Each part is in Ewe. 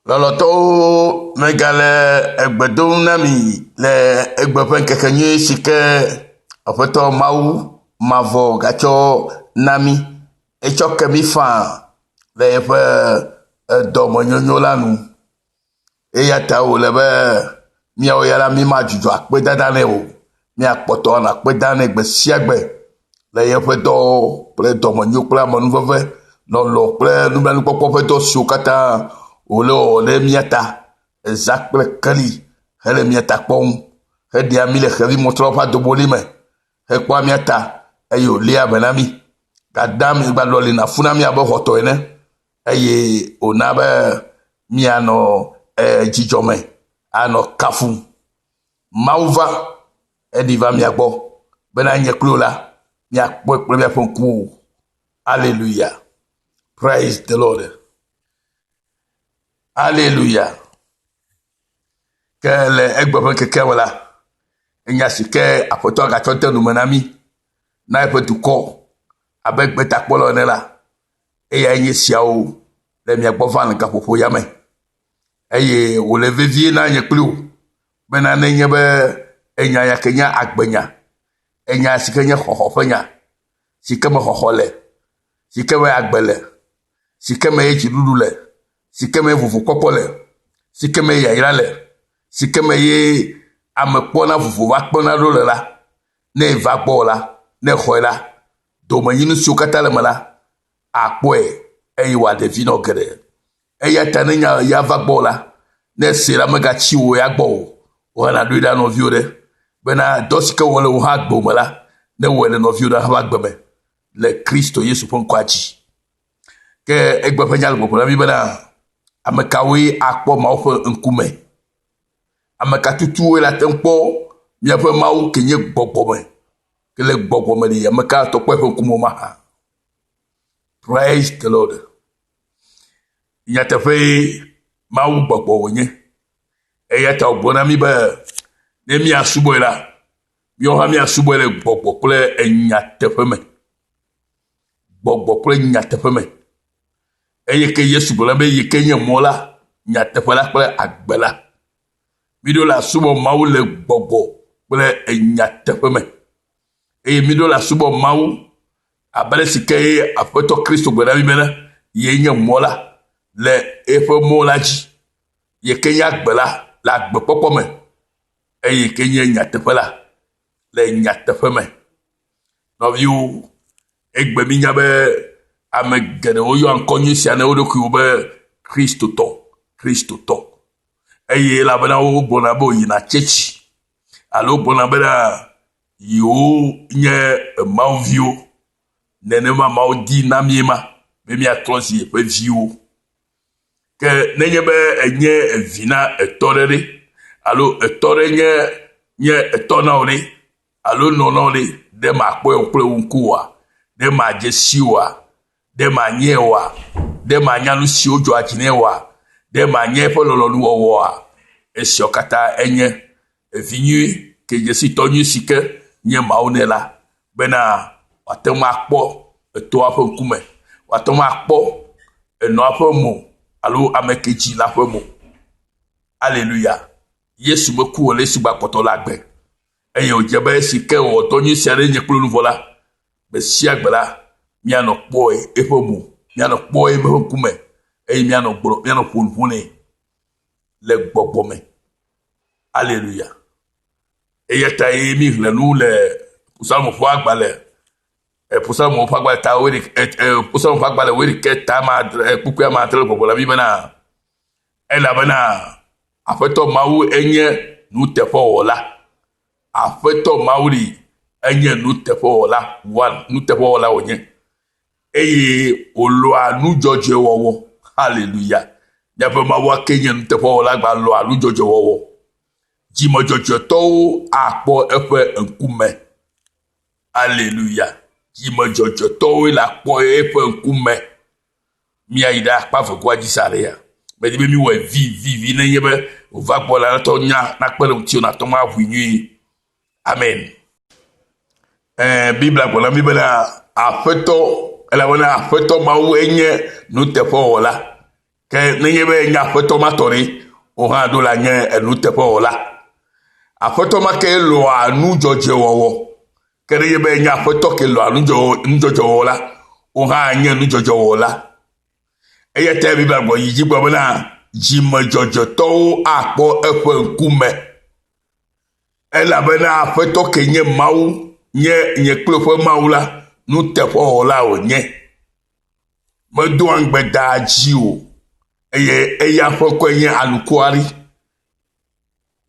Lɔlɔ̃tɔwo, megale egbe dom na mi le egbe ƒe ŋkekenyui si ke Aƒetɔ Mawu mavɔ gatsɔ na mí. Etsɔ ke mí faa le eƒe dɔmenyonyo la nu. Eya ta wòle be míawo ya la mímadzudzɔ akpedada nɛ o. Míakpɔtɔ anɔ akpe dam nɛ gbe sia gbe le yeƒe dɔwo kple dɔmenyo kple amenuveve, lɔlɔ̃ kple nublanuikpɔkpɔ ƒe dɔ siwo katã wòle wɔwɔ ɖe mía ta ezã kple keli hele mía ta kpɔm heɖea mí le xevimɔtrɔwo ƒe adoboli me hekpɔa mía ta eye wòléa be na mí gada mí gbalɔlina fu na mí abe xɔtɔ ene eye wòna be míanɔ eh, dzidzɔ me anɔ kafum. Mawu va eɖi va mia gbɔ bena nye kpli wò la míakpɔe kple míaƒe ŋkuwo. Aleluya. Praise the Lord. Aleluya. Ke le egbe ƒe ŋkekea me la, enya si ke Aƒetɔ agatsɔ de nu me na mí, na eƒe dukɔ abe gbetakpɔlawo ene la, eyae nye esiawo le mia gbɔ va le gaƒoƒo ya me. Eye wòle vevie na nye kpli wò bena nenye be enya ya ke nye agbenya, enya si ke nye xɔxɔ ƒe nya, si ke me xɔxɔ le, si ke me agbe le, si ke me ye dziɖuɖu le, si ke me vovokpɔkpɔ le, si ke me yayra le, si ke me ye ame kpɔna vovo va kpɔna ɖo le la, ne eva gbɔwò la, ne exɔe la, domenyinu siwo katã le eme la, akpɔe eye wòaɖe vi nɔ geɖe. Eya ta ne nya ya va gbɔwò la, ne ese la, megatsi wò ya gbɔ o. Wò hã nàɖoe ɖa nɔviwò ɖe bena dɔ si ke wɔm le wò hã agbe me la, ne wɔe le nɔviwò ɖe hã ƒe agbe me le Kristo Yesu ƒe ŋkɔa dzi. Ke egbe ƒe nya le gbɔgblɔm na mí bena ame kawoe akpɔ Mawu ƒe ŋkume? Ame ka tutuwoe le ate ŋu kpɔ míaƒe Mawu ke nye gbɔgbɔ me? Ke le gbɔgbɔ me ɖe, ame ka tɔ kpɔ eƒe ŋkume mahã? Praise the Lord. Nyateƒee Mawu gbɔgbɔ wònye. Eya ta wògblɔ na mí be ne míasubɔe la, míawo hã míasubɔe le gbɔgbɔ kple nyateƒe me. Gbɔgbɔ kple nyateƒe me. Eye ke Yesu gblɔ na be yi ke nye mɔ la, nyateƒe la kple agbe la. Míɖo la subɔ Mawu le gbɔgbɔ kple nyateƒe me. Eye míɖo la subɔ Mawu abe ale si ke Aƒetɔ Kristo gblɔ na mí bena yee nye mɔ la le eƒe mɔ la dzi. Ye ke nye agbe la le agbekpɔkpɔ me eye ke nye nyateƒe la le nyateƒe me. Nɔviwo, egbe mínya be ame geɖewo yɔa ŋkɔ nyui sia na wo ɖokuiwo be Kristotɔ, Kristotɔ. Eye elabena wogblɔna be woyina tsɛtsi alo wogblɔna bena yewo nye Mawu viwo. Nenema Mawu di na mí ma be míatrɔ zi yeƒe viwo. Ke nenye be ènye evi na etɔ ɖe ɖe alo etɔ ɖe nye nye etɔ na wò ɖe alo nɔ na wò ɖe, ɖe màkpɔe o kple wò ŋku oa? Ɖe màdze si oa? Ɖe mànyae oa? Ɖe mànya nu siwo dzɔa dzi nɛ oa? Ɖe mànya eƒe lɔlɔ̃nu wɔwɔ oa? Esiawo katã enye evi nyui ke dzesitɔ nyui si ke nye Mawu nɛ la bena wòate ŋu akpɔ etɔa ƒe ŋkume, wòate ŋu akpɔ enɔa ƒe mo alo ame ke dzi la ƒe mo. Aleluya. Yesu meku o le esi gbakpɔtɔ le agbe. Eye wòdze be esi ke wòwɔ dɔ nyui sia ɖe nye kple nu vɔ la, gbe sia gbe la, míanɔ kpɔe eƒe mo, míanɔ kpɔe eƒe ŋkume eye míanɔ gblɔ, míanɔ ƒo nu nɛ le gbɔgbɔ me. Aleluya. Eya ta ye míxlẽ nu le Psalmo ƒe agbalẽ, Psalmo ƒe agbalẽ ta Psalmo ƒe agbalẽ wuiɖekɛ ta ame adre, kpukpui ame adre gbɔgblɔ na mí bena, elabena Aƒetɔ Mawu enye nuteƒewɔla. Aƒetɔ Mawu li enye nuteƒewɔla, one, nuteƒewɔla wònye. Eye wòlɔ̃a nu dzɔdzɔe wɔwɔ. Haleluya. Míaƒe Mawua ke nye nuteƒewɔla gba lɔ̃a nu dzɔdzɔe wɔwɔ. Dzimedzɔdzɔetɔwo akpɔ eƒe ŋkume. Aleluya. Dzimedzɔdzɔetɔwoe la kpɔ eƒe ŋkume. Míayi ɖe akpa vegoa dzi sa ɖe ya. Medi be míwɔe vivivi nenye be wòva gbɔ la natɔ nya nakpe ɖe ŋutiwò nàte ŋu aʋui nyuie. Amen. Ɛɛ, Biblia gblɔ na mí bena Aƒetɔ, elabena Aƒetɔ Mawu enye nuteƒewɔla. Ke nenye be enye aƒetɔ ma tɔ ɖe, wò hã ɖo la nye enuteƒewɔla. Aƒetɔ ma ke lɔ̃a nu dzɔdzɔe wɔwɔ. Ke nenye be enye aƒetɔ ke lɔ̃a nu dzɔdzɔe wɔwɔ la, wò hã nye nu dzɔdzɔe wɔla. Eya ta Biblia gblɔ yi dzi gblɔ bena dzimedzɔdzɔetɔwo akpɔ eƒe ŋkume. Elabena Aƒetɔ ke nye Mawu, nye nye kple ƒe Mawu la, nuteƒewɔla wònye. Medoa ŋugbe daa dzi o, eye eya ƒe ŋkɔe nye anukwari.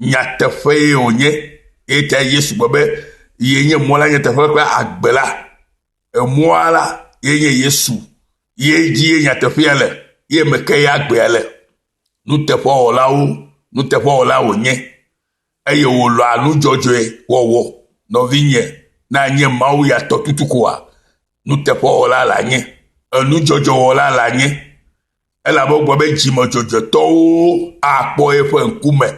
Nyateƒee wònye. Eya ta Yesu gblɔ be yee nye mɔ la, nyateƒe la kple agbe la. Emɔa la ye nye Yesu. Ye dzi ye nyateƒea le, ye me ke ye agbea le. Nuteƒewɔlawo, nuteƒewɔla wònye eye wòlɔ̃a nu dzɔdzɔe wɔwɔ. Nɔvinye, ne anye Mawu ya tɔ tutu koa, nuteƒewɔla le anye, enu dzɔdzɔe wɔla le anye. Elabe wogblɔ be dzime dzɔdzɔetɔwo akpɔ eƒe ŋkume.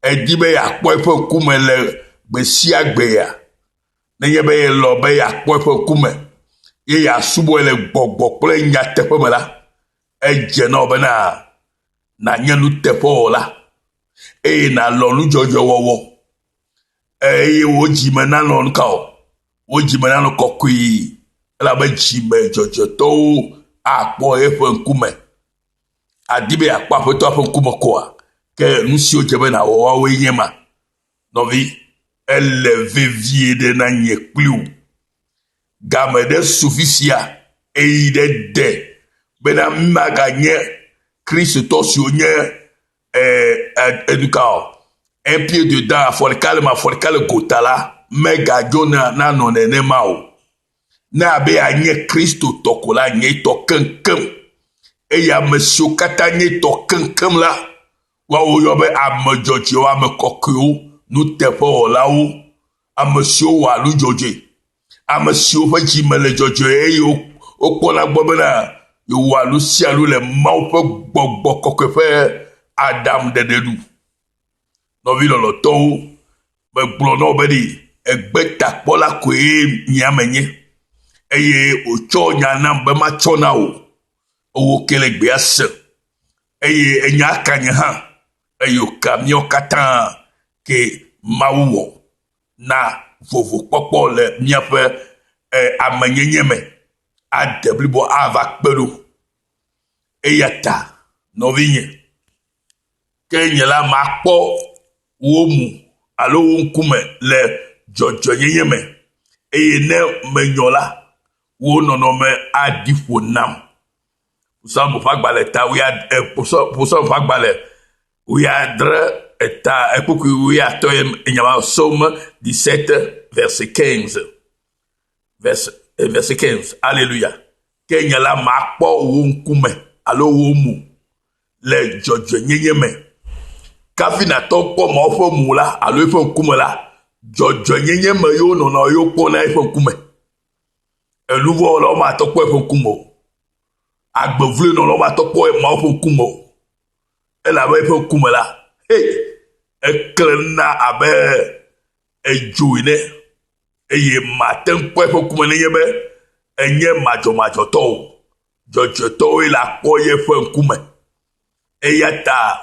Edi be yeakpɔ eƒe ŋkume le gbe sia gbea? Nenye be yelɔ̃ be yeakpɔ eƒe ŋkume ye yeasubɔe le gbɔgbɔ kple nyateƒe me la, edze na wò bena nànye nuteƒewɔla eye nàlɔ̃ nu dzɔdzɔe wɔwɔ eye wò dzime nanɔ nu ka o? Wò dzime nanɔ kɔkɔe elabe dzime dzɔdzɔetɔwo akpɔ eƒe ŋkume. Àdi be yeakpɔ Aƒetɔa ƒe ŋkume koa? Ke nu siwo dze be nàwɔ woawoe nye ma. Nɔvi, ele vevie ɖe na nye kpli wò. Game ɖe su fifia, eyi ɖe de bena mímaganye Kristotɔ siwo nye enuka o, un pied dedans, afɔ ɖeka le eme, afɔ ɖeka le gota la, megadzo na nanɔ nenema o. Ne abe yeanye Kristotɔ ko la, nye tɔ keŋkeŋ. Eye ame siwo katã nye tɔ keŋkeŋ la, Woawo woyɔ be ame dzɔdzɔewo, ame kɔkɔewo, nuteƒewɔlawo, ame siwo wɔa nu dzɔdzɔe, ame siwo ƒe dzi me le dzɔdzɔe eye wokpɔna gbɔ bena yewɔa nu sia nu le Mawu ƒe gbɔgbɔ kɔkɔe ƒe aɖaŋuɖeɖe nu. Nɔvi lɔlɔ̃tɔwo, megblɔ na wò be ɖi egbetakpɔla koe mia menye eye wòtsɔ nya nam be matsɔ na wò. Ewò ke le gbea se. Eye enya ka nye hã, eye wòka míawo katã ke Mawu wɔ na vovokpɔkpɔ le míaƒe e, amenyenye me ade blibo ava kpe ɖo. Eya ta, nɔvinye, ke nye la makpɔ wò mo alo wò ŋkume le dzɔdzɔenyenye me, eye ne menyɔ la, wò nɔnɔme aɖi ƒo nam. Psalmo ƒe agbalẽ ta wuia e Psalmo ƒe agbalẽ wuiadre eta ekpukpui wuiatɔ̃ ye nya ma Psaume 17 verset 15. Verset, verset 15. Alléluia. Ke nye la makpɔ wò ŋkume alo wò mo le dzɔdzɔenyenye me. Kafi nàtɔ kpɔ Mawu ƒe mo la alo eƒe ŋkume la, dzɔdzɔenyenye me ye wonɔna ye wokpɔna eƒe ŋkume. Enuvɔ̃wɔlawo matɔ kpɔ eƒe ŋkume o. Agbe vloe nɔlawo matɔ kpɔ Mawu ƒe ŋkume o. Elabe eƒe ŋkume la, hei, eklẽna abe edzo ene eye mate ŋu kpɔ eƒe ŋkume nenye be enye madzɔmadzɔtɔ o. Dzɔdzɔetɔwoe le akpɔ yeƒe ŋkume. Eya ta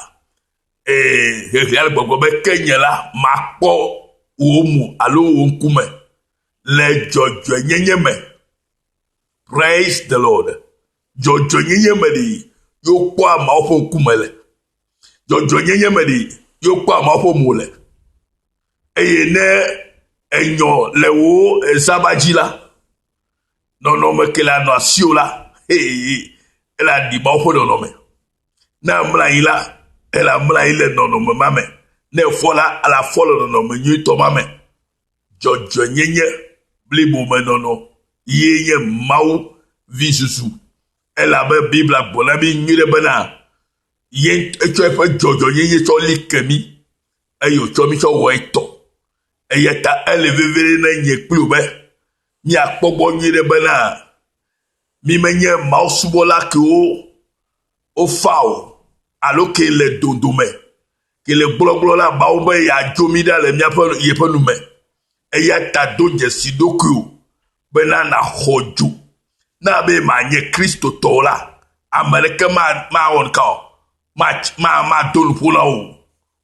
ee, xexea le gbɔgblɔ be ke nye la makpɔ wò mo alo wò ŋkume le dzɔdzɔenyenye me. Praise the Lord. Dzɔdzɔenyenye me ɖi yewo kpɔa Mawu ƒe ŋkume le. Dzɔdzɔenyenye me ɖi yewo kpɔa Mawu ƒe mo le. Eye ne enyɔ le wò zaba dzi la, nɔnɔme ke le anɔ asiwò la, hey, ele aɖi Mawu ƒe nɔnɔme. Ne amlɔ anyi la, ele amlɔ anyi le nɔnɔme ma me. Ne efɔ la, ele afɔ le nɔnɔme nyuitɔ ma me. Dzɔdzɔenyenye blibomenɔnɔ ye nye Mawu vi zuzu. Elabe Biblia gblɔ na mí nyuiɖe bena ye etsɔ eƒe dzɔdzɔenyenye tsɔ li ke mí eye wòtsɔ mí tsɔ wɔ etɔ. Eya ta ele vevie na nye kpli wò be míakpɔ gbɔ nyuiɖe bena mí menye Mawu subɔla kewo wofa o alo ke le dodome ke le gblɔgblɔ la Mawu be yeadzo mí ɖa le míaƒe yeƒe nu me. Eya ta do dzesi ɖokuiwò bena nàxɔ dzo. Ne abe manye Kristotɔ o la, Ame ɖeke mawɔ nuka o, mado nuƒo na wò o.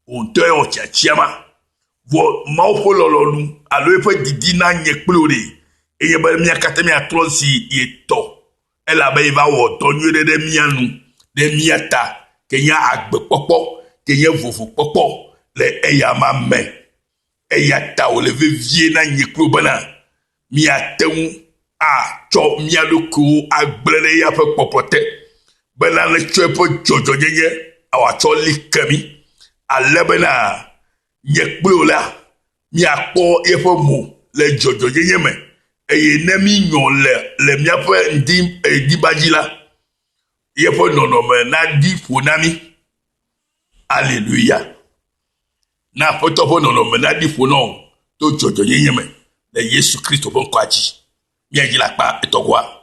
Wò ŋutɔe wɔ tiatia ma. Vɔ Mawu ƒe lɔlɔ̃nu alo eƒe didi na nye kple wò ɖe, enye be mía katã míatrɔ zi ye tɔ elabe yi va wɔ dɔ nyui ɖe ɖe mía nu, ɖe mía ta, ke nye agbekpɔkpɔ, ke nye vovokpɔkpɔ le eyama me. Eya ta wòle vevie na nye kple wò bena míate ŋu atsɔ mía ɖokuiwo agblẽ ɖe eya ƒe kpɔkplɔ te bena netsɔ eƒe dzɔdzɔnyenye wòatsɔ li ke mí, ale bena nye kple wò la míakpɔ eƒe mo le dzɔdzɔnyenye me eye ne mínyɔ le le míaƒe ŋdi ŋdiba dzi la, yeƒe nɔnɔme naɖi ƒo na mí. Aleluya. Na Aƒetɔ ƒe nɔnɔme naɖi ƒo na wò to dzɔdzɔnyenye me le Yesu Kristo ƒe ŋkɔa dzi. Míadzi le akpa etɔ̃goa.